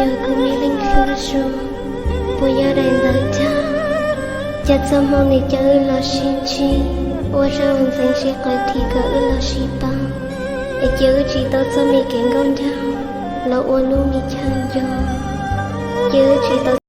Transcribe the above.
Yog kuv me leej tub zoo, puas yog daim ntawd tiag? Cas txoj hmoo nws coj wb los sib ntsib, ua rau ntxeev sib qawm thiab kom wb los sib pab, es cia wb tsis tau txoj me kev nkauj nraug los ua lub me chaw nco, cia wb tsis tau